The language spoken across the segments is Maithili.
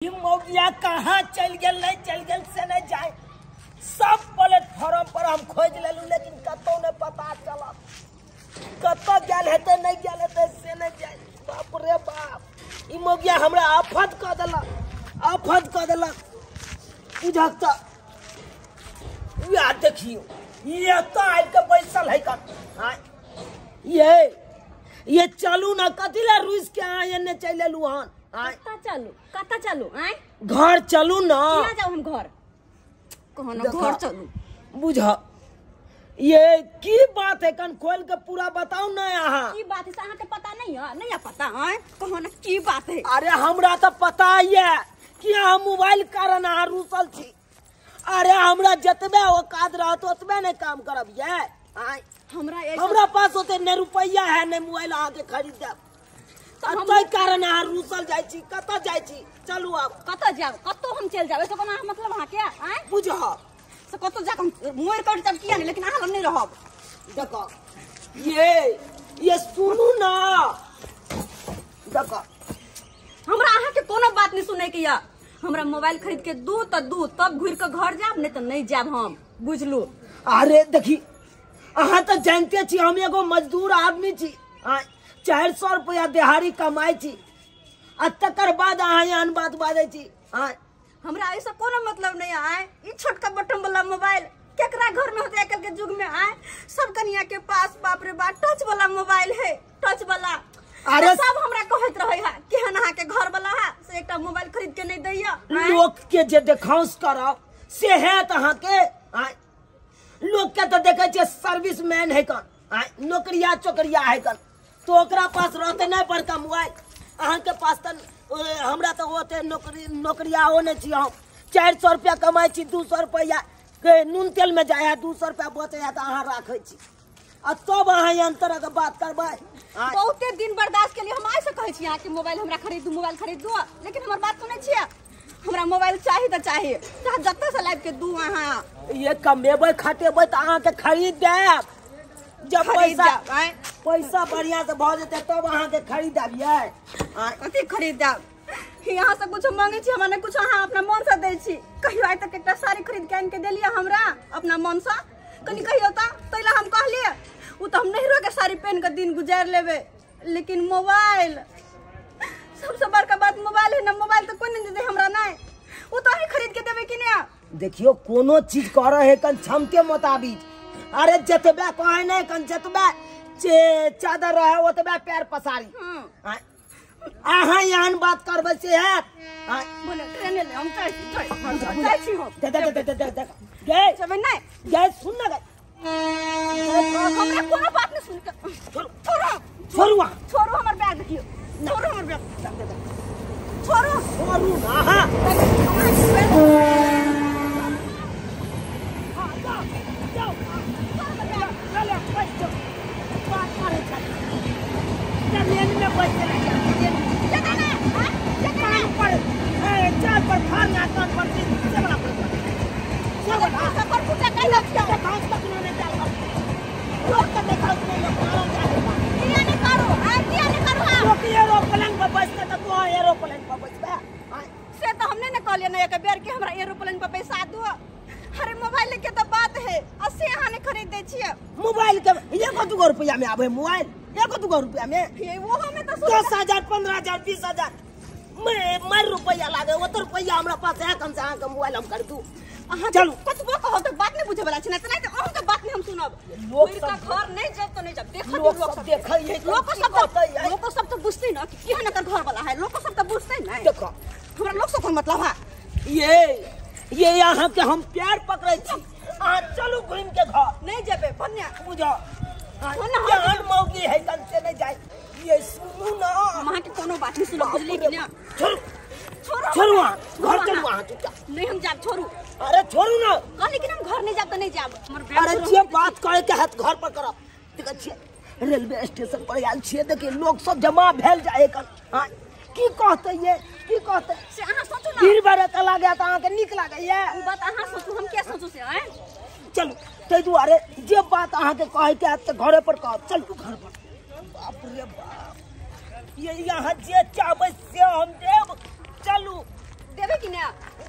मौगिया कहाँ चल गेल नहीं चल गेल से नहीं जाए। सब प्लेटफॉर्म पर हम खोज लेलू लेकिन कतौ नहीं पता चलल, कतौ गेल हेतै नहीं गेल हेतै से नहीं जाए। बाप रे बाप, ई मौगिया हमरा आफत कऽ देलक, आफत कऽ देलक। बुझक तऽ वएह देखियौ एतऽ आबि कऽ बैसल है कन। ये चलू ना, कथी लए रुसि के अहाँ एने चलि एलू हन? कतऽ चलू, कतऽ चलू? आँय घर चलू ना। किया जाउ हम घर? कहो ना घर चलू। बुझ ये की बात है, कन खोल के पूरा बताउ ना अहाँ। की बात है से अहाँके पता नहीं है? नहीं है पता? आँय कहो ना की बात है। अरे हमरा तऽ पता ये कि अहाँ मोबाइल कारण अहाँ रुसल छी। अरे हमरा जतबे औकात रहत ओतबे ने काम करब ये। आँय हमरा पास ओते ने रुपैया है ने मोबाइल अहाँके खरीद देब। ताहि कारण अहाँ रुसल जाइ छी। कतऽ जाइ छी? चलू आब। कतऽ जायब? कतौ हम चलि जायब, एहिसँ कोनो अहाँ मतलब अहाँके? आँय बुझ से कतौ जाकऽ हम मरि करि जायब किया नहि, लेकिन अहाँ लग नहि रहब। देखो ये सुनू ना, देखो हमरा अहाँके कोनो बात नहि सुनैके यऽ। हमरा मोबाइल खरीद के दू तऽ दू, तब घुरि कऽ घर जायब, नहि तऽ नहि जायब हम, बुझलू? अरे देखी अहाँ तऽ जानते छी हम एगो मजदूर आदमी छी, 400 रुपया दिहाड़ी कमाइ छी, आ तकर बाद अहाँ एहन बात बाजै छी। हमरा एहिसँ कोनो मतलब नहि। आय ई छोटका बटन वाला मोबाइल केकरा घर में होते आजकल के युग में? आय सब कनिया के पास बाप रे बाप टच वाला मोबाइल है, टच वाला। अरे सब हमरा कहैत रहे है केहन अहाँ के घर वाला है से एकटा मोबाइल खरीद के नहीं दैया। लोक के जे देखाउस करब से हैत अहाँके। लोक के तऽ देखै छियै सर्विस मैन है कन, नौकरिया चोकरिया है कन, तो ओकरा पास रहते नहीं बड़का मोबाइल। अहाँके पास तऽ हमरा तऽ ओते नौकरी नौकरियाओ नहि छी हम। 400 रुपया कमाइ छी, 200 रुपया नून तेल में जाइ है, 200 रुपया बचै है तऽ अहाँ राखै छी, आ तब अहाँ एहन तरहके बात करबै। बहुते दिन बर्दाश्त के लिए हम आइ से कहै छी अहाँके मोबाइल हमरा खरीद दू, मोबाइल खरीद दू, लेकिन हमर बात सुनै छियै? हमरा मोबाइल चाही तऽ चाही, चाहे जतऽ से लाबि के दू अहाँ। ये कमेबै खटेबै तऽ अहाँके खरीद देब। जब पैसा पैसा बढ़िया से भऽ जेतै तब अहाँके खरीद देब। ये कथी खरीद देब? यहाँ से कुछ मांगे छी हमरा नहि कुछ, अहाँ अपना मन से दै छी। कहियो आइ तक एकटा साड़ी खरीद के आनि के देलियै हमरा अपना मन से? कनि कहियो तऽ, ताहि लए हम कहलियै ओ तऽ हम नहिरो के साड़ी पहिन के दिन गुजारि लेबै, लेकिन मोबाइल सबसे बड़का बात मोबाइल है ना। मोबाइल तऽ कोइ नहि देतै हमरा, नहि ओ तऽ अहीं खरीद के देबै कि नहि? देखियौ कोनो चीज करऽ है कन क्षमते मोताबिक। अरे जतबे कहे नहीं कन जतबे चादर रहे ओतबे पैर पसारी। अहाँ एहन बात करबै से हैत? हम जाइ छी, सुन ना, हमरा कोनो बात नहि सुन। छोड़ू छोड़ू छोड़ू हमर बैग, देखियौ छोड़ू हमर बैग, छोड़ू छोड़ू ना अहाँ। से तऽ हम नहि ने कहलियै ने एक बेर कि हमरा एरोप्लेन पर पैसा दू। अरे मोबाइल के तऽ बात है, अस्सी अहाँ नहि खरीद दै छियै मोबाइल के। एगो दूगो रुपया में आबै मोबाइल, एगो दूगो रुपया में ओहो में तऽ 10,000 15,000 20,000 मारि रुपया लागे। ओते रुपया हमरा पास है कम से अहाँके मोबाइल हम खरीदू। अहाँ चलू कतबो कहब तऽ बात नहि बुझै वाला छै ने, तऽ अहाँके बात नहि हम सुनब। लोक घर नहि जायब तऽ नहि जायब। देखत लोक सब देखै है, लोक सब तऽ बुझतै ने कि केहन एकर घर वाला है, लोक सब तऽ बुझतै ने। देखो हमरा लोक सब कोन मतलब है। ये अहाँके हम प्यार पकड़ै छी, अहाँ चलू घुमि के घर। नहि जेबै भन्या, बुझो केहन मौगी है कन से नहीं जाए। ये सुनू ना, हम अहाँके कोनो बात नहीं सुनब, बुझलियै कि नहि? छोड़ू छोड़ू अहाँ घर चलू अहाँ चुपचाप। नहीं हम जायब, छोड़ू। अरे छोड़ू ना, कहली कि हम घर नहीं जायब तऽ नहीं जायब। अरे जे बात करे के हैत घर पर करब। देखै छियै रेलवे स्टेशन पर आयल छियै, देखियै लोक सब जमा भेल जाय कन। की कहतै ये, की कहतै से अहाँ सोचू ना। भीड़ भाड़ एतऽ लागै तऽ अहाँके नीक लागैया? ओ बात अहाँ सोचू, हम किया सोचू से? आँय चलू, ताहि दुआरे जे बात अहाँके कहैके हैत तऽ घरे पर कहब। चलू घर पर। बाप रे बाप, ये यहाँ जे चाहबै से हम देब। चलू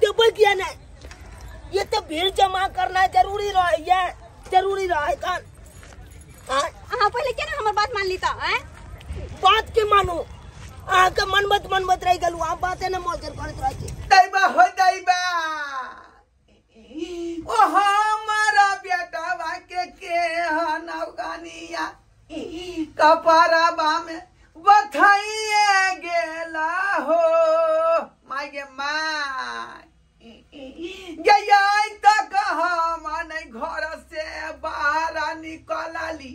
देबै किया नहीं? ये तो भीड़ जमा करना जरूरी रहे, ये जरूरी रहे कान। अहाँ पहिले केना हमर बात मान ली त? हैं बात के मानू? अहाँ के मनमत मनमत रहि गेलु, अहाँ बाते ने मोल करैत रहै छी। दैबा हो दैबा, ओ हमारा बेटावा के हनवगानिया कपड़ाबा में बथाइए गेला हो। माय गे my गया तक हम नहीं घर से बाहर निकलली,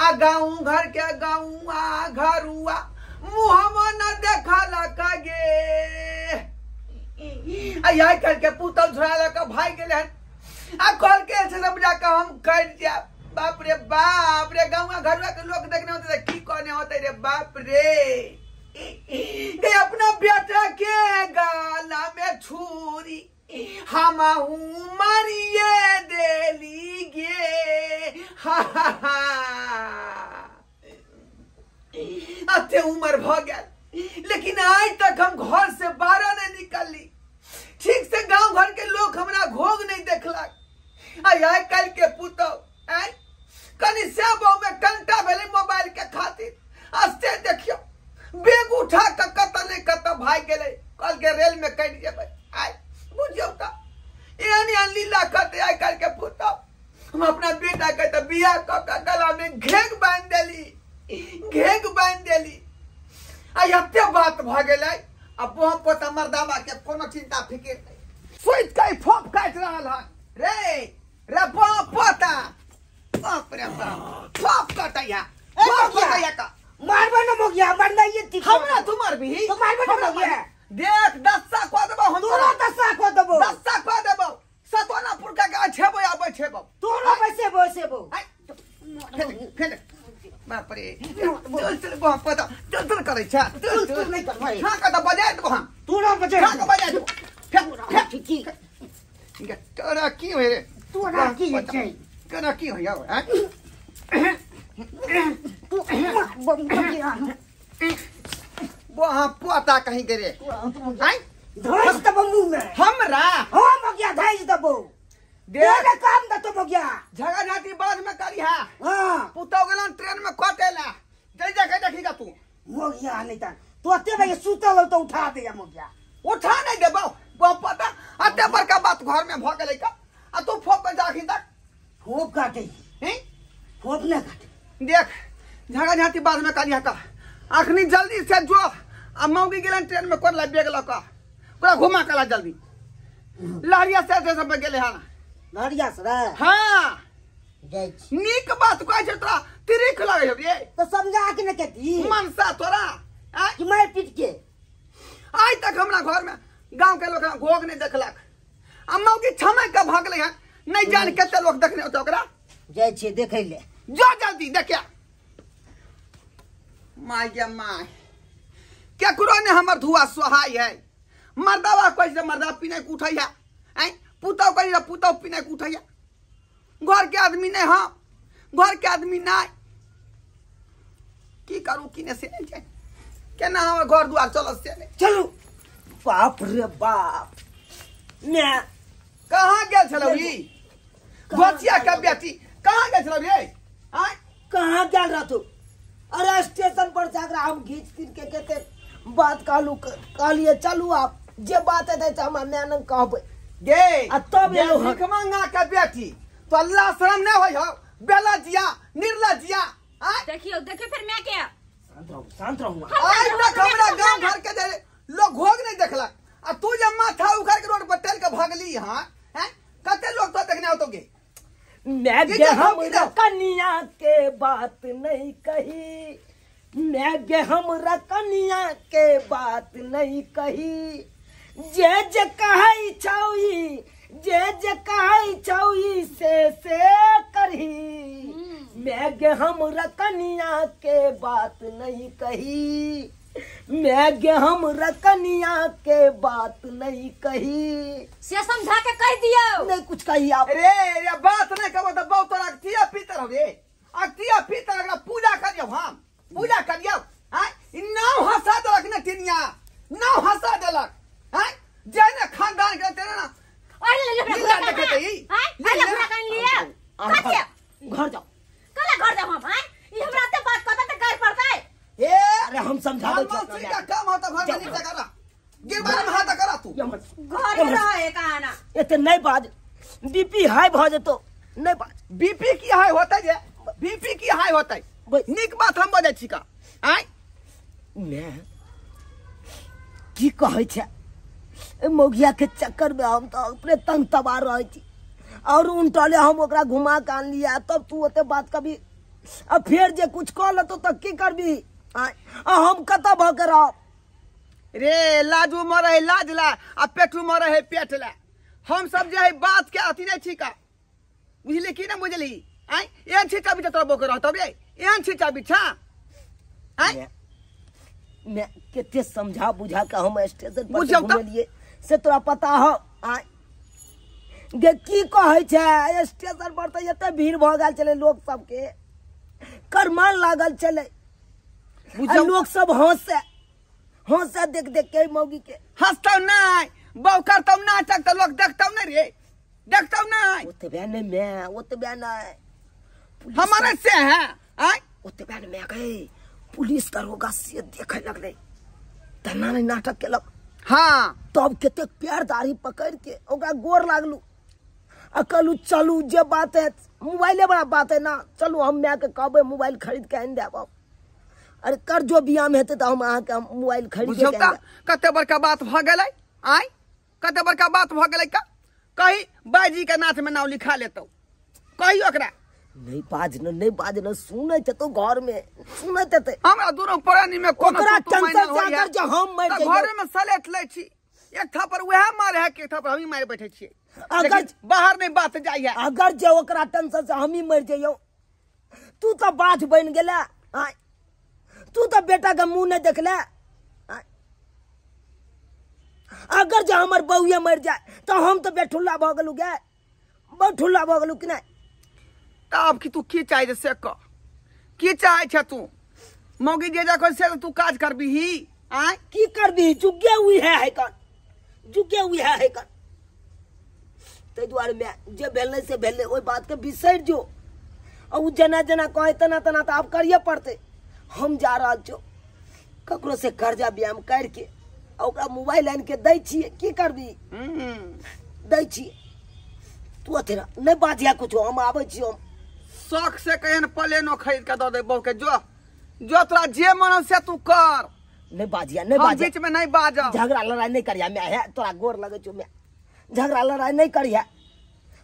आ गाँव घर के गाँवा घरुआ मुँह न देखल गे। आ कल के पुतौ झोरा लऽ भागि गेलै हन, आ कल के सब जाके हम कटि जायब। बाप रे बाप रे, गाँव घरुआ के लोग देखने होते की कहने होते रे। बाप रे गे, अपना बेटा के गाला में छुरी हम मारिए देली गे। हा हा हा, अते उम्र भ गेल लेकिन आज तक हम घर से बाहर नहीं निकलली। ठीक से गांव घर के लोग हमरा घोग नहीं देखलक। आइ काल्हि के पुतौ आइ कनि से बहु में कंटा भेलै मोबाइल के खातिर। अस्ते देखियो बैग उठा के कत नहीं कत भागि गेलै, कल के रेल में कटि जेबै। आइ बुझियौ त एहन एहन लीला करतै आइ काल्हि के पुतौ। हम अपना बेटा के तऽ बियाह कऽ के गला में घेघ बान्हि देली, घेघ बान्हि देली। आ एते बात भऽ गेलै, आ बोह पोता मर्दाबा के कोनो चिंता फिकिर नहीं। सुति के फोप काटि रहल हन रे रे बोह पोता। बाप रे बाप, फोप कटैया, फोप कटैया का मारबो न मोगिया, मरना ये ठीक हमरा तू मारबी, तो मारबो न मोगिया। देख दस्सा को देबो हम, तोरा दस्सा को देबो, दस्सा को देबो। सतोना पुरका के छेबो आबै छेबो, तोरा बैसेबो सेबो। फेल बाप रे, चल चल बोह पोता चल चल करै छ, चल चल नहीं करबै। हां का त बजाय देबो हम, तोरा बजाय हां का बजाय देबो। फेल फेल ठीक है, तोरा की होय रे? तोरा की होय छै? तोरा की होय हैं? तू मारबो मोगिया। बोह पोता कहीं के रे हैं? धैस देबो मुंह में हमरा। हां मोगिया धैस देबो। देख काम दतो मोगिया, झगड़ा झाटी बाद में करी। हां हां पुतौ गेलन ट्रेन में कटेला, जै जगह देखी का तू मोगिया। नहीं त तू अते बजे सुतल तो उठा दे मोगिया। उठा नहीं देबो बोह पोता, अते बड़का बात घर में भ गेलै का, आ तू फोप के जाखी तक फोप काटे हैं? फोप न काटे। देख झगड़ा झाटी बाद में करी। का अखनी जल्दी से जो आ मौगी गेलन ट्रेन में कोरला बैग ल का ओकरा घुमा कला जल्दी। लहरिया से सब गेलै हन, लहरिया से रे? हां जाइ छी। नीक बात कहै छै तोरा तिरिख लगै छौ रे, तो समझा के न केती मनसा तोरा कि मार पीट के। आइ तक हमरा घर में गांव के लोग घोग नहीं देखलक, आ मौगी छमक के भागलै हन, नहीं जान कते लोग देखने होतै ओकरा। जाइ छी देखै ले, जो जल्दी देखिया। My गे my, केकरो ने हमर धुआ सोहाय है। मर्दावा कहै छै मर्दा पीने के उठैया, आँय पुतौ कहै छै पुतौ पीने के उठैया। घर के आदमी नहीं, हाँ घर के आदमी नहीं, की करू की नहीं से नहीं जाए केना हमर घर दुआर चलत से नहीं। चलू। बाप रे बाप, ने कहाँ गेल छलौ ई गोचिया के बेटी? कहाँ गेल छलौ रे? आँय कहाँ गेल रहतौ? अरे स्टेशन पर जाकर हम घीच तीर के केते बात कहलू, कहलिए चलू आप जे बात हेतै से हमरा माय लग कहबै गे। आ तब एलौ हन। भिखमंगा के बेटी तो अल्लाह शरम नहीं होय हो, बेला जिया निर्ला जिया। आँय देखियो देखियो फिर मैं के शांत रहू, शांत रहू। आइ तक हमरा गांव घर के जे लोग घोग नहीं देखलक, आ तू जब माथा उखाड़ के रोड पर टल के भागली। हां हैं कते लोग तो देखने होतो गे। मैं गे हमरा कनिया के बात नहीं कही, मैं गे हमरा कनिया के बात नहीं कही, जे जे कहै छौई, जे जे कहै छौई से करही। मैं गे हमरा कनिया के बात नहीं कही, मैं गे हमरा कनिया के बात नहीं कही। से समझा के कह दियो। नहीं कुछ कही आप। रे रे बात नहीं कहो तो बहुत तोरा अक्तिया पीतर हो रे, अक्तिया पीतर अगला पूजा करियो, हम पूजा करियो। आय ई नाव हंसा देलक न टिनिया, नाव हंसा देलक। आय जे खानदान के तेरा ना अरे ले ले ला देखते ही हां ले हमरा कान लिए कथि घर जाओ कला घर जाओ हम हां ई हमरा ते बात कहता त गाय पड़तै ए अरे हम समझाबै छी का काम होता घर में नीचे करा गिरबार में हाथ करा तू घर में रहे काना एते नहीं बाज बीपी हाई भ जेतो नहीं बाज बीपी की हाई होता जे बीपी की हाई होता निक बात हम बजै छी का आय मैं की कहै छै मौगिया के चक्कर में हम तो अपने तंग तबाह रहे छी और उनटले हम ओकरा घुमा के आनलियै तब तू ओते बात कभी अब फेर जे कुछ कह लेतो त की करबी आ हम कतऽ भऽ के रहब रे लाजू मरे है लाज ला आ पेटू मरे है पेट ला हम सब जे है बात के अथी नहीं छी का बुझली की ना बुझली आय एहन छिटा बिछा तोरा बोके रहतौ रे एहन छिटा बिछा आय मैं केते समझा बुझा के हम स्टेशन पर घुमेलिए से तोरा पता हो आय गे की कहै छै स्टेशन पर त एते भीड़ भ गेल छलै लोक सबके करमान लागल छलै बुझौ लोक सब हंसे हंसे देख देख के मौगी के हंसतौ नै बौ करतौ नाटक त लोक देखतौ नै रे देखतौ नै ओतबे नै मैं ओतबे नै हमारे से है आय ओतबे नै मैं गए पुलिस दरोगा से देखे लगलै तना नै नाटक केलक हाँ तब कते पैर दाढ़ी पकड़ के ओकरा गोर लागलू आ कहलू चलू जे बात है मोबाइले बड़ा बात है ना चलू हम my के कहबै मोबाइल खरीद के आनि देब अरे कर्जो बियाम हेतै तऽ हम अहाँके मोबाइल खरीद के बुझौ कते बड़का बात भऽ गेलै आय कते बड़का बात भऽ गेलै का कही बाजी के नाथ में नाम लिखा लेतौ कही ओकरा नहीं बाज न नहीं बाज न सुनैत हेतौ घर में सुनैत हेतै हमरा दुनू प्राणी में कोनो ओकरा टेंशन से अगर जे हम मरि जइयै घरे में सलेट लै छी एक थापर वएह मारे है कि एक थापर हमही मारे बैठे छियै अगर बाहर नहीं बात जाइ है अगर जे ओकरा टेंशन से हमही मरि जइयौ तू तो बाज बनि गेला आय तू तो बेटा के मुंह नहीं देखले अगर जे हमर बउए मरि जाए तो हम तो बेठुल्ला भऽ गेलू गे बेठुल्ला भऽ गेलू कि नहीं तब कि तू की चाहे से कह की चाहे छे तू मौगी जे देखो से तू काज करबी आय की करबी जुगे हुई है है कन जुगे हुई है है कन ताहि दुआरे मैं जे भेलै से भेलै ओहि बात के बिसरि जो आ उ जेना जेना कहै तेना तेना तऽ आब करिए पड़तै हम जा रहल छौ ककरो से कर्जा ब्याम करके आ ओकरा मोबाइल आनि के दै छियै की करबी दै छियै तू अथी नहीं बाजिया कुछो हम आबै छियै हम शौक से कहियन प्लेनो खरीद के दऽ दे बहू के जो जो तोरा जे मन से तू कर नहीं बाजिया नहीं बाजिया बीच में नहीं बाजब झगड़ा लड़ाई नहीं करिया मैं है तोरा गोर लगै छौ मैं झगड़ा लड़ाई नहीं करिया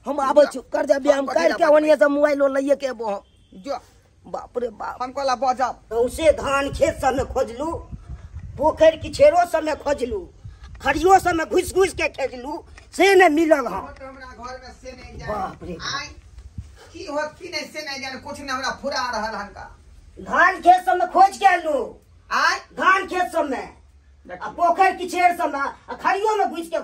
हम आबै छियौ कर्जा ब्याम करके ओनिया से मोबाइल लइए के एबो हम जो बाप रे बाप हम कहला बजब सौंसे धान खेत सब में खोजलू पोखरि किछेरो सब में खोजलू खड़ियो सब में घुसि घुसि के खेजलू से नहीं मिलल हँ हमरा घर में से नहीं जाए बाप रे आय की होत की नहीं से नहीं जाने कुछ नहीं हमरा फुरा रहल हनका धान खेत सब में खोज के आलू आय धान खेत सब में आ पोखरि किछेर सब में आ खड़ियो में घुसि के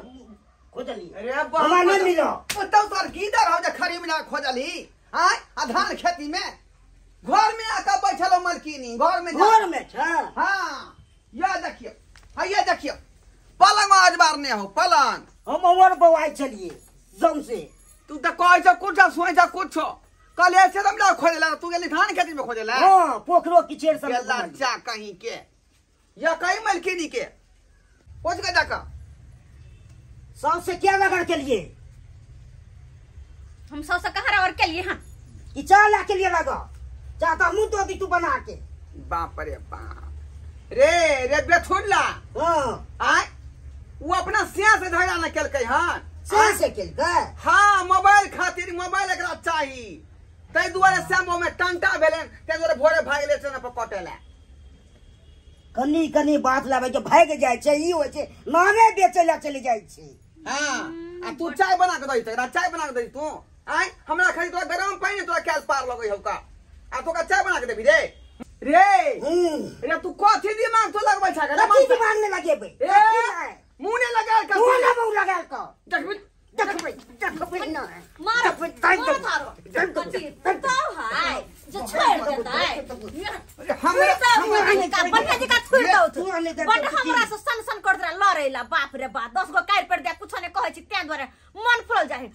खोजली अरे बाप हमरा नहीं मिलल ओतौ तोर गीदर हो जे खड़ी में ना खोजली आय आ धान खेती में घर में आका बैठल हो मलकिनी घर में घर में छ हां या देखियो हैया देखियो पलंग अजबार ने हो पलंग हम और बवाई चलिए जम से तू त कहै छ कुछ सोचै छ कुछ कल ऐसे हमरा खोजला तू गेली धान खेती में खोजला हां पोखरो किछेर सब गेला जा कहीं के या कहीं मलकिनी के पहुंच के जाका सौ से क्या लगड़ के लिए हम सौ से कहाँ और के लिए हम कि 4 लाख के लिए लगा चाहता मुंह तो दी तू बना के बाप रे बाप रे रे बेथुल्ला हां आय वो अपना सिया से झगड़ा न केलकै हन सिया से केलकै हां मोबाइल खातिर मोबाइल एकरा चाही तै दुआरे श्यामो में टंटा भेलन तै दुआरे भोरे भाग गेलै से न पकटेला कनी कनी बात लाबै के भाग जाइ छै ई होइ छै नामे बेचै ला चलि जाइ छै हां आ तू चाय बना के दई तकरा चाय बना के दई तू आय हमरा खाली तोरा गरम पानी तोरा कैल पार लगै हौ का आ तोका चाय बना के देबी रे रे रे तू कथी दिमाग तो लगबै छ रे कथी दिमाग में लगेबै ए मुंह ने लगा के तू ना मुंह लगा के देखबी देखबै देखबै ना मार मार तो हाय जो छोड़ देतै हमरा हमरा बढ़िया जका छोड़ दौ बड हमरा से सन सन कर दे लड़ैला बाप रे बाप 10 गो काट पर दे कुछ ने तै द्वारे मन फुलल जाय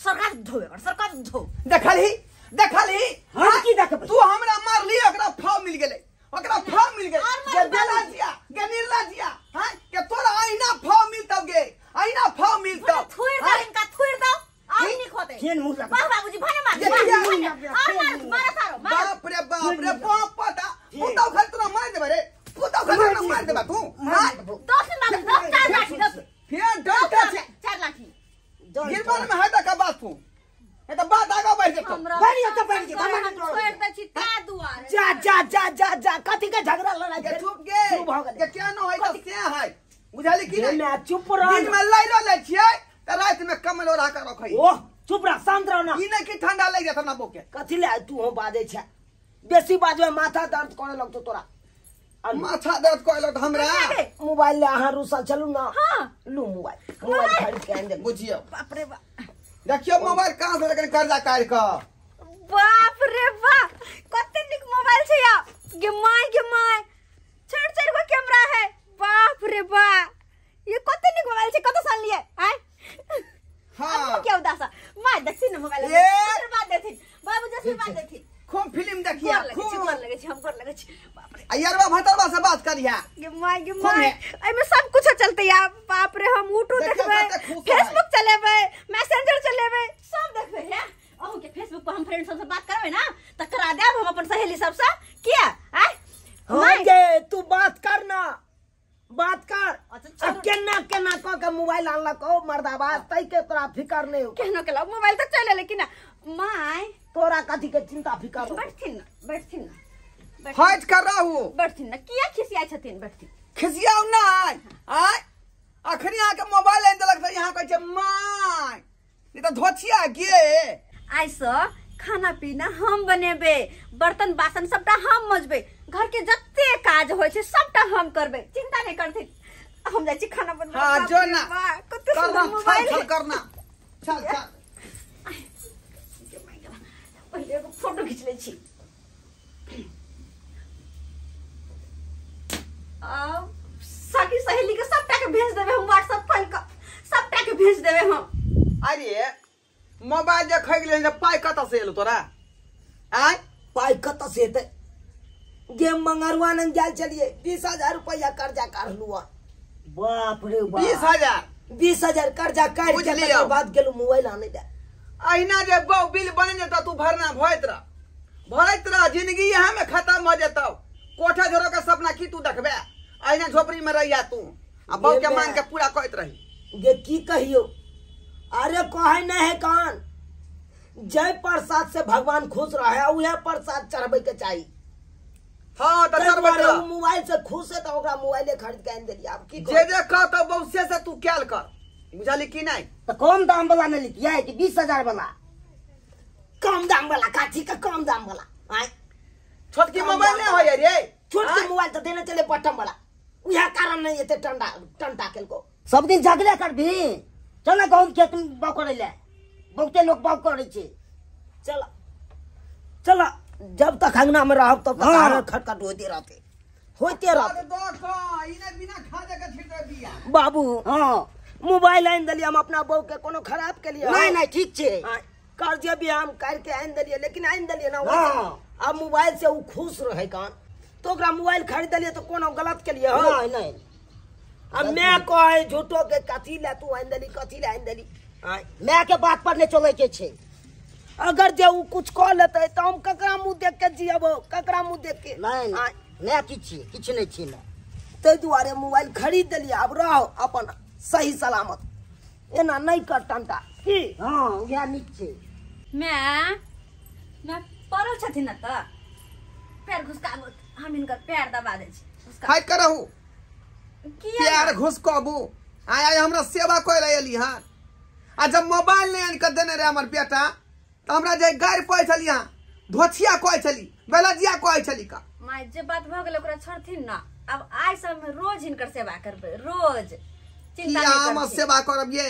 सरकार धोवे सरकार धो देखलही देखलही हम की देखबै तू हमरा मारली ओकरा फाव मिल गेलै ओकरा फाव मिल गेलै गे बेला जिया गे निर्ला जिया हां के तोरा आईना फाव मिलतौ गे आईना फाव मिलतौ थुइर दो इनका थुइर दो और निक होते केन मुंह लगा वाह बाबूजी भने मार और मार मार सारो बाप रे बाप रे बाप पता पुतौ खल तोरा मार देबे रे पुतौ खल तोरा मार देबा तू हां 10 बाबू 10 4 लाठी 10 फेर डंटा 4 लाठी गिरबान में है त का बात तू ए त बात आगा बढ़ जेतो बढ़ जेतो बढ़ जेतो हम छोड़ दै छी ता दुआरे जा जा जा जा जा कथि के झगड़ा लड़ाई के चुप गे के क्या न होय त से है बुझाली की नहीं मैं चुप रह दिन में लाइरो ले छियै त रात में कमल ओढ़ा के रखै ओह चुप रह शांत रह ना ई नै कि ठंडा लागि जेत ना बोके कथि ले तू हो बाजै छै बेसी बाजबै माथा दर्द करे लगतो तोरा माथा दर्द करे लगतो हमरा मोबाइल ले अहाँ रुसल चलू ना हां लू मोबाइल मोबाइल खरीद के आनि दे बुझियो बाप रे बाप देखियो मोबाइल कहां से लेकिन कर्जा काट के बाप रे बाप कते निक मोबाइल छै या गे my चार चार गो कैमरा है बाप रे बाप ये कते निक मोबाइल छै कत साल लिए आय हां क्या उदासा my देखसी न मोबाइल आशीर्वाद देथिन बाबूजी आशीर्वाद देथिन खूब फिल्म देखिया खूब गोर लगे छै हम गोर लगे छै बाप रे अयरवा भतरवा से बात करिया गे my एमे सब कुछ चलते या बाप रे हम यूट्यूब देखबै फेसबुक चलेबै मैसेंजर चलेबै सब देखबै है अहू के फेसबुक पर हम फ्रेंड सब से बात करबै ना त करा देब हम अपन सहेली सब से किया आय हां गे तू बात कर ना बात कर अब केना केना क के मोबाइल आनलक ओ मर्दाबा तै के तोरा फिकर नहीं हो केना के मोबाइल त चले लेकिन my तोरा कथी के चिंता फिकर बैठथिन ना बैठथिन ना हट कर रहू बैठथिन ना किया खिसिया छथिन बैठथिन खिसियाउ ना आय अखनी आके मोबाइल आनि देलक त यहाँ कहै छै my नहीं त धोछिया गे आइ से खाना पीना हम बनेबे बर्तन बासन सबटा हम मजबे घर के जत्ते काज होय छै सबटा हम करबे चिंता नहीं करथिन हम जाइ छी खाना बनबे हां जो ना करना चल करना चल चल पहिले एगो फोटो खींच ले छी आ सखी सहेली के सबटा के भेज देबे हम व्हाट्सएप खोल के सबटा के भेज देबे हम अरे मोबाइल जे खै गेलै पाइ कत से एलो तोरा आय पाइ कत से एतै गे मंगरवा नंग गेल चलिए 20000 रुपया कर्जा काढ़लू बाप रे बाप 20000 20000 कर्जा काढ़ के तकर बाद गेलू मोबाइल आने दे अहिना जे बहु बिल बन जेतौ तू भरना भरैत रह भरैत रह जिंदगी यहाँ में खत्म हो जेतौ कोठा झोरो के सपना की तू देखबे अहिना झोपड़ी में रहिया तू आ बहु के मांग के पूरा कहत रही गे की कहियो अरे कहे नहीं है कान जय प्रसाद से भगवान खुश रहे उहे प्रसाद चढ़बे के चाहिए हां त चढ़बे रह मोबाइल से खुश है त ओकरा मोबाइले खरीद के आनि देलियै अब की जे जे कहतौ बहु से तू कैल कर बुझली की नहीं त कम दाम वाला नहीं लितियै कि 20000 वाला कम दाम वाला काथी का कम दाम वाला आय छोटकी मोबाइल नहीं होय रे छोटकी मोबाइल त देने चले बटन वाला उहे कारण नहीं एते टंडा टंटा केलको सब दिन झगड़े करबी चल ना गहूम खेत में बाग करै ले बहुते लोग बाग करै छै चल चल जब तक अंगना में रहब तब तक हर खटखट होते रहते होते रहते बाबू हां मोबाइल आनि देलियै हम अपना बहू के कोनो खराब के लिए नहीं नहीं ठीक छै कर्ज भी हम करके आनि देलियै लेकिन आनि देलियै ना अब मोबाइल से उ खुश रहे कान तो ओकरा मोबाइल खरीद देलियै तो कोनो गलत के लिए हो नहीं नहीं अब मैं कहे झूठो के कथी ले तू आनि देली कथी ले आनि देली मैं के बात पर नहीं चले के छै अगर जे उ कुछ कह लेतै त हम ककरा मुंह देख के जियबो ककरा मुंह देख के नहीं मैं की छी किछ नहीं छी मैं तै दुआरे मोबाइल खरीद देलियै अब रहो अपन सही सलामत एना नहीं कर टंटा की हां उहे नीक छै मैं पड़ल छथिन त पैर घुसकाबो हम हिनकर पैर दबा दै छी हाय करहु पैर घुसकाबू आय आय हमरा सेवा करे एली हां आ जब मोबाइल नहीं आनि के देने रहे हमर बेटा त हमरा जे गारि कहै छली हां धोछिया कहै छली बेलजिया कहै छली का my जे बात भ गेल ओकरा छोड़थिन ना अब आइ सब में रोज हिनकर सेवा करबै रोज चिंता नहीं करथिन हम सेवा करब ये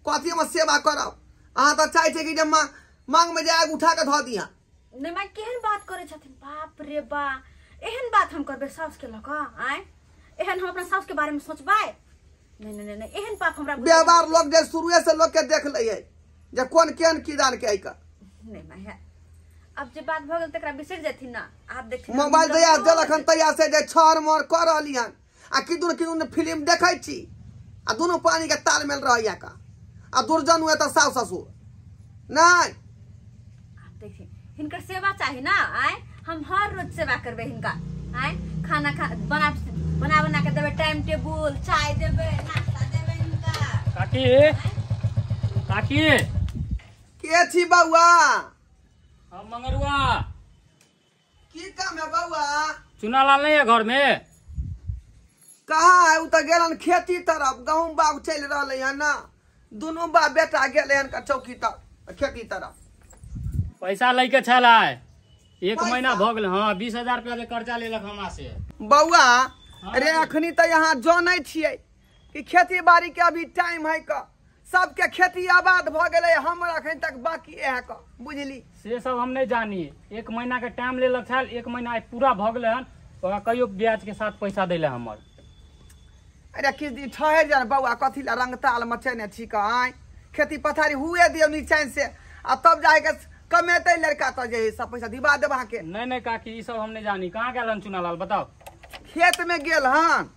कथी हम सेवा करब अहाँ त चाहै छै कि जे मांग में जाय उठा के धऽ दिहा नहीं माय केहन बात करै छथिन बाप रे बा एहन बात हम करबै साउस के लऽ कऽ आय एहन हम अपना साउस के बारे में सोचबै नहीं नहीं नहीं एहन पाप हमरा व्यवहार लोग जे शुरुए से लोग के देख लइए जे कोन केहन की दान के आई का। नहीं माय अब जे बात भ गेल तकरा बिसरि जेथिन ना। आप देखथिन मोबाइल दया देलखन तैया से जे छर मर कर रहली हन आ किदुन किदुन फिल्म देखै छी आ दुनू पानी के तालमेल रहैया का आ दुर्जन हुए त सास ससुर नहीं। आप देखिए हिनकर सेवा चाही ना। आय हम हर रोज सेवा करबे हिनका। आय खाना खा बना बना बना के देबे, टाइम टेबुल, चाय देबे, नाश्ता देबे हिनका। काकी काकी के छी बउआ? हम मंगरुआ। की काम है बउआ? चुनालाल नहीं है घर में? कहाँ है? उ त गेलन खेती तरफ, गहूम बाग चलि रहलै हन ना, दुनू बाप बेटा गेलै हन का चौकी तरफ खेती तरफ। पैसा लैके छलै, एक महीना भ गेल। हाँ 20,000 रुपया के कर्जा लेलक हमरा से बउआ। अरे अखनी त यहाँ जानै छियै कि खेती बाड़ी के अभी टाइम है का, सबके खेती आबाद भ गेलै, हमर अखन तक बाकी है का, बुझली। से सब हम नहीं जानी। एक महीना के टाइम लेलक छल, एक महीना आइ पूरा भ गेलै हन, ओकरा कहियो ब्याज के साथ पैसा दै ले हमर। अरे किछु दिन ठहरि जा बउआ, कथी ला रंगताल मचेने छी का? आय खेती पथारी हुए दियौ नीचाँ से आ तब जाके कमेतै लड़का त जे सब पैसा दिबा देब अहाँके। नहीं नहीं काकी ई सब हम नहीं जानी। कहाँ गेल हन चुनालाल बताओ? खेत में गेल हन।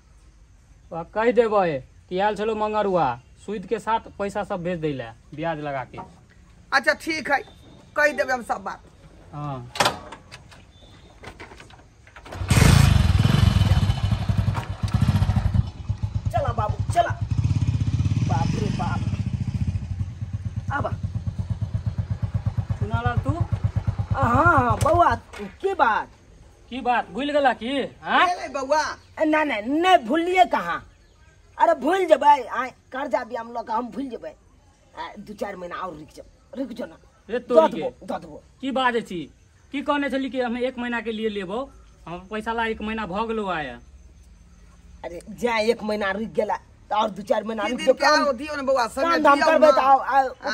कहि देबै कि आयल छलो मंगरुआ, सूद के साथ पैसा सब भेज दै ले ब्याज लगा के। अच्छा ठीक है, कहि देबै हम सब बात। हाँ चला बाबू चला। बाप रे बाप। आबा चुनालाल तू? हाँ बउआ की बात? की बात भूल गेला की? हाँ बउआ ना ना नहीं भूलिए कहाँ। अरे भूल जबै, आय कर्जा भी हम लोग हम भूल जबै। 2-4 महीना और रुक जाओ, रुक जाओ ना। रे तोरी के दऽ देबो। की बाजै छी? की कहने छली कि हम 1 महीना के लिए लेबो, हम पैसा ला 1 महीना भ गेलो आया। अरे जा 1 महीना रुक गेला त और 2-4 महीना रुक जो, काम दियो ना बउआ, समय काम धाम करबै त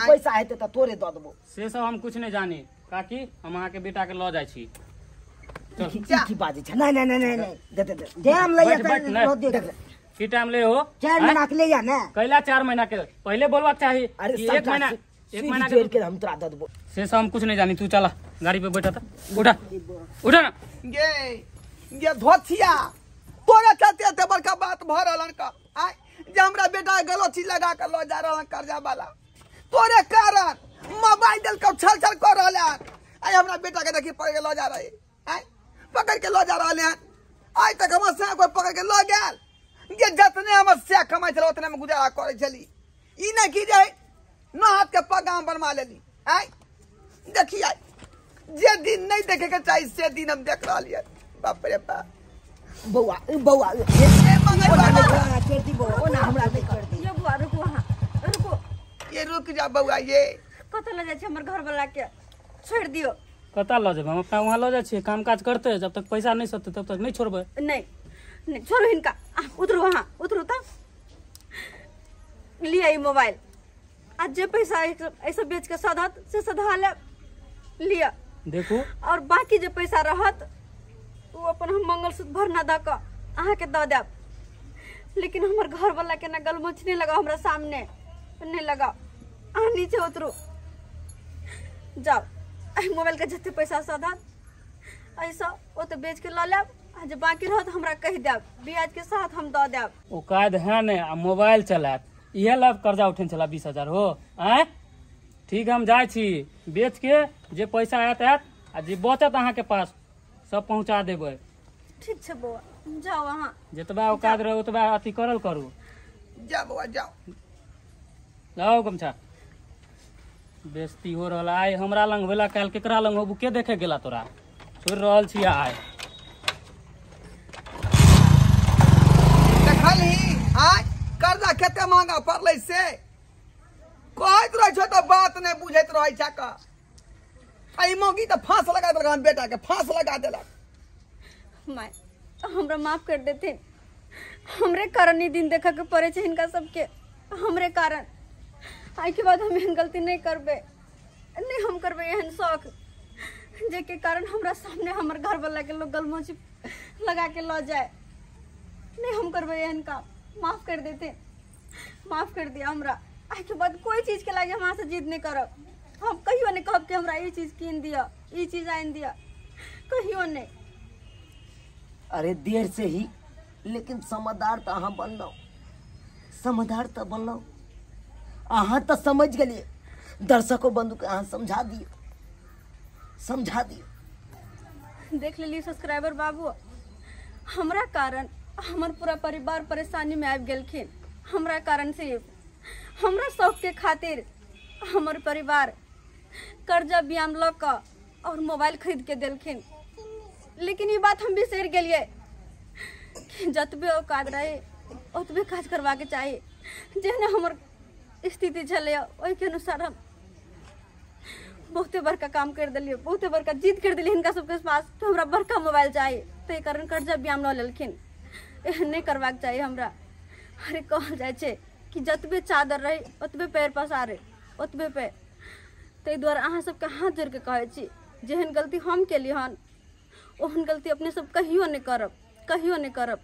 पैसा हेतै त तोरे दऽ देबो। से सब हम कुछ नहीं जानी काकी, हम अहाँ के बेटा के लऽ जाइ छी। की बाजै छै? नहीं नहीं नहीं नहीं दे दे दे टाइम लैया। की टाइम ले हो? 4 महीना के ले जा ना। कैला 4 महीना के पहले बोलवा चाही। अरे 1 महीना, 1 महीना जोड़ के हम तोरा दऽ देबो। से सब हम कुछ नहीं जानी। तू चला गाड़ी पे बैठा था, उठा उठा ना। गे गे धोथिया तोरा चलते एते बड़का बात भ रहलन का। आय जे हमरा बेटा गलोची लगा के ल जा रहलन कर्जा वाला, तोरे कारण मोबाइल देल के छल छल कर रहल हन। आय हमरा बेटा के देखी पकड़ के ल जा रहे, आय पकड़ के ल जा रहल हन। आइ तक हमर से कोई पकड़ के ल गेल? ये जतने हमर से कमाइ छल ओतने में गुजारा करै छली। ई नहि की जे न हाथ के पगाम बनवा लेली। आय देखिए जे दिन नहीं देखे के चाही से दिन हम देख रहल हियै। बाप रे बाप। बउआ बउआ ओना हमरा नहीं कर दी। यो बउआ रुकू, अहाँ रुकू। ये रुक जा बउआ, ये कतऽ लऽ जाइ छी हमर घर वाला के? छोड़ि दियौ। कतऽ लऽ जेबै हम? अपना वहाँ लऽ जाइ छियै, काम काज करतै, जब तक पैसा नहीं सतै तब तक नहीं छोड़बै। नहीं नहीं छोड़ू हिनका। उतरू अहाँ, उतरू तऽ लिअ ई मोबाइल। आ जे पैसा ऐसे बेच के सधत से सधा लेब, लिअ देखू। और बाकी जे पैसा रहत वो अपन हम मंगलसूत्र भरना दऽ कऽ अहाँके दऽ देब। लेकिन हमर घर वाला के ना गलमोछ नहीं लगाओ, हमरा सामने नहीं लगाओ। अहाँ नीचे उतरू, जाओ। मोबाइल के जते पैसा सधत ऐसा ओ तो बेच के लऽ लेब, आ जे बाकी रहत हमरा कहि देब, ब्याज के साथ हम दऽ देब। औकात है ने आ मोबाइल चलायत, इहे ला कर्जा उठेने छला 20,000 हो। आँय ठीक, हम जाइ छी बेच के, जे पैसा आयत आयत आ जे बचत अहाँके पास सब पहुँचा देबै। ठीक छै बौआ, जाओ अहाँ। जतबा औकात रहे ओतबा अथी करल करू। जा बौआ जाओ। लाओ गमछा। बेइज्जती हो रहल आइ हमरा लंग भेला, काल्हि केकरा लंग होबू के देखे गेला तोरा? छोड़ि रहल छी आइ। देखलही आइ कर्जा कते महंगा पड़लै से कहैत रहै छौ तऽ बात नहि बुझैत रहै छै का। आ ई मौगी तऽ फांस लगा देलक, हम बेटा के फांस लगा देलक। माय हमरा माफ कर देथिन, हमरे कारण ई दिन देखऽ के पड़ै छै हिनका सबके, हमरे कारण। आइ के बाद हम एहन गलती नहीं करबै, नहीं हम करबै एहन शौक जेके कारण हमरा सामने हमर घर वाला के लोग गलमोची लगा के लऽ जाए। नहीं हम करबै एहन काम, माफ कर देथिन। माफ कर दिया हमरा। आइ के बाद कोई चीज के लागे हम अहाँ से जिद नहीं करब। हम कहियो नहीं कहब कि हमरा ई चीज कीन दिया, ई चीज आनि दिया, कहियो नहीं। अरे देर से ही लेकिन समझदार तो अहाँ बनलहुँ, समझदार तो बनलहुँ। अहाँ तो समझ गेलियै, दर्शको बंधु के अहाँ समझा दियौ, समझा दियौ। देख लेलियै सब्सक्राइबर बाबू, हमरा कारण हमर पूरा परिवार परेशानी में आबि गेलखिन। हमरा कारण सिर्फ हमरा शौक के खातिर हमर परिवार कर्जा बियाम लऽ कऽ और मोबाइल खरीद के देलखिन। लेकिन ई बात हम बिसरि गेलियै कि जतबे औकात रहे ओतबे काज करबाके चाही। जेहने हमर स्थिति छलै ओहिके अनुसार हम बहुते बड़का काम कर देलियै, बहुते बड़का जिद कर देलियै हिनका सबके पास कि हमरा बड़का मोबाइल चाही, ताहि कारण कर्जा बियाम लऽ लेलखिन। एहन नहि करबाक चाही हमरा। अरे कहल जाइ छै कि जतबे चादर रहे ओतबे पैर पसारे, ओतबे पे। ताहि दुआरे अहाँ सबके हाथ जोड़ि के कहै छी, जेहन गलती हम केली हन ओहन गलती अपने सब कहियो नहि करब, कहियो नहि करब।